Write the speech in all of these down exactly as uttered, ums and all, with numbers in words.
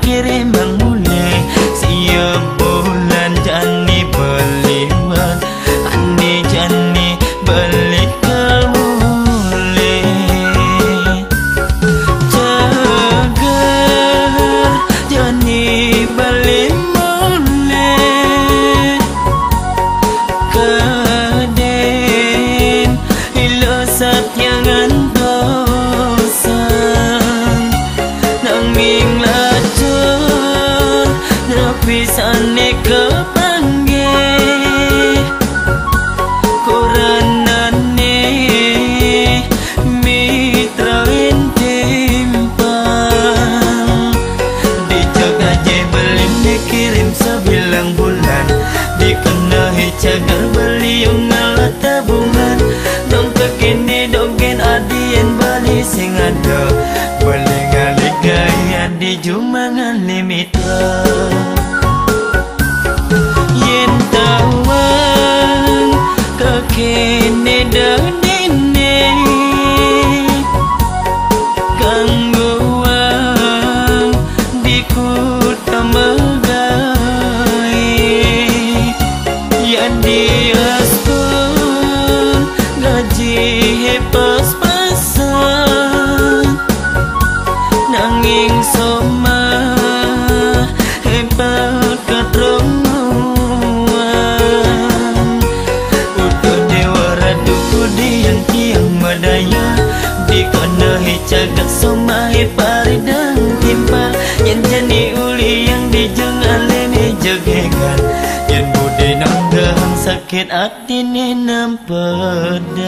Kirim bang mulih, siap bulan jani beliwat, ani jani beli kemulih. Cagar jani beli mulih, kadin ilo satyangan dosa. Nanging lacur napisane kapanggih, koranane mitra timpal. Dijagaje beline kirim sabilang bulan, dikenehi cagar beliung ngalah tabungan. Dong kekini donggen adien bali sing ada, beli ngaligai adi jumangan limitra. Yen tawang kekini dadine, kanggo wang di kota megai. Yen diaskun gaji pas-pasan, nanging somah hebat katrunguan. Utuh Dewa Ratu Kudiang Tiang Madaya, dikonohi cagat somahe paridang timpal. Yen jani uli yang dijeng alene jegegan, yen budi nanggahang sakit atine nampedang.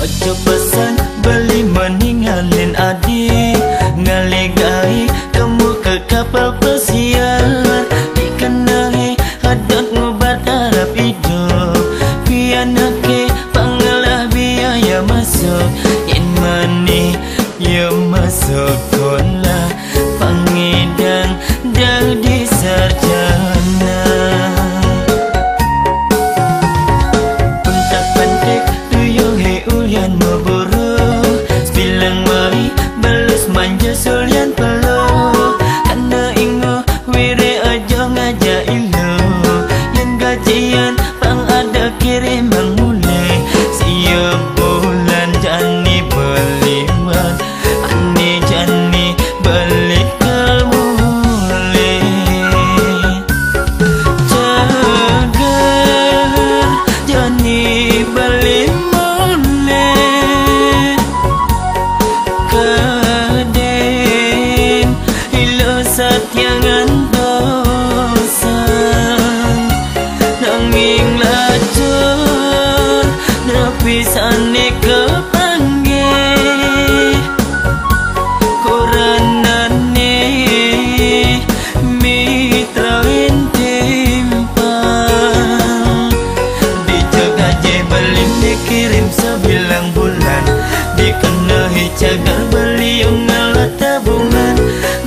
Aja pesan beli meningalin adi, ngaligai kamu ke kapal pesiar. Dikenai adat ngubar arap idup, pianake pangalah biaya masuk. Yen mani ya masuk sekolah, pangidang dadi sarjana. Pentak pentik tuyuhe ulian maburu, sebilang wai balus manja sulian peluh. Kana inguh wire aja ngajak ilu, yen gajian pang ada kirim bang mulih. Siap bulan jani beliwat, ani jani beli kemulih. Cagar jani beli mulih, kadin ilo satyangan dosa. Nanging lacur napisane kapanggih, koranane mitra timpal. Dijagaje beli dikirim sebilang bulan, dikenehi cagar beliung ngalah tabungan.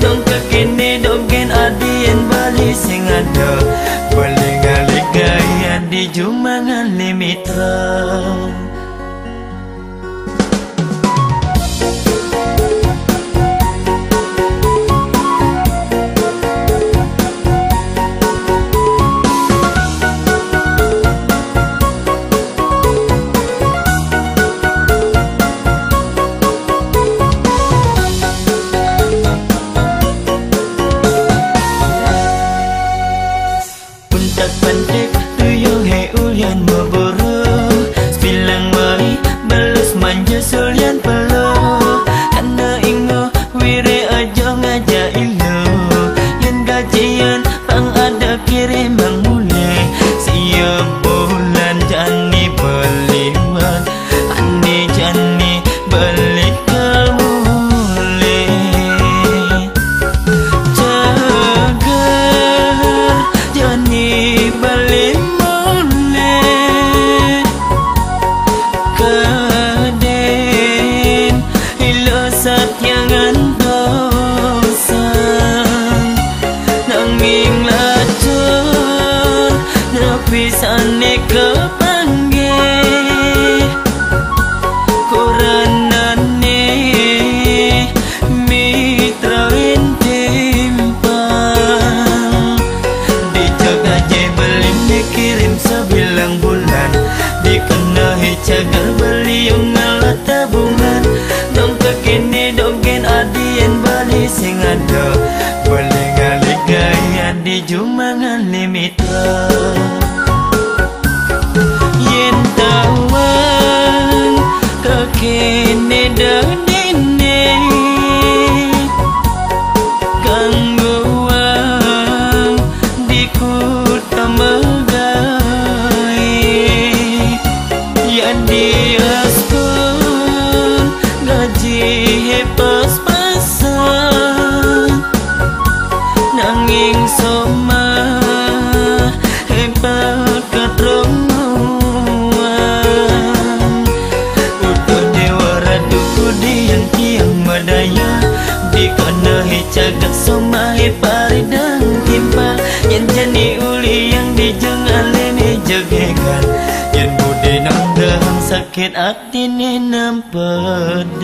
Dong kekini donggen adien bali sing ada, beli ngaligai adi jumangan limitra. Pentak pentik tuyuhe ulian Neka pangge kurana ne mitra entimpang. Dijaga je beli dikirim sebilang bulan. Dikena he cagar beli ngalah tabungan. Dong kekini donggen adien beli sing ada. Beli ngaligai adi jumangan limit Yen tawang kekene dadene kanggo wang di kota megai. Yan diaskun gaji he pas-pasan. Nanging somah hebat katrunguan. Utuh dewa ratu kudian tiang madaya. Dikana he cagat somah he paridang timpal. Yen jani uli yang dijeng alene jegegan. Yen budi nang dahang sakit atine nampedan.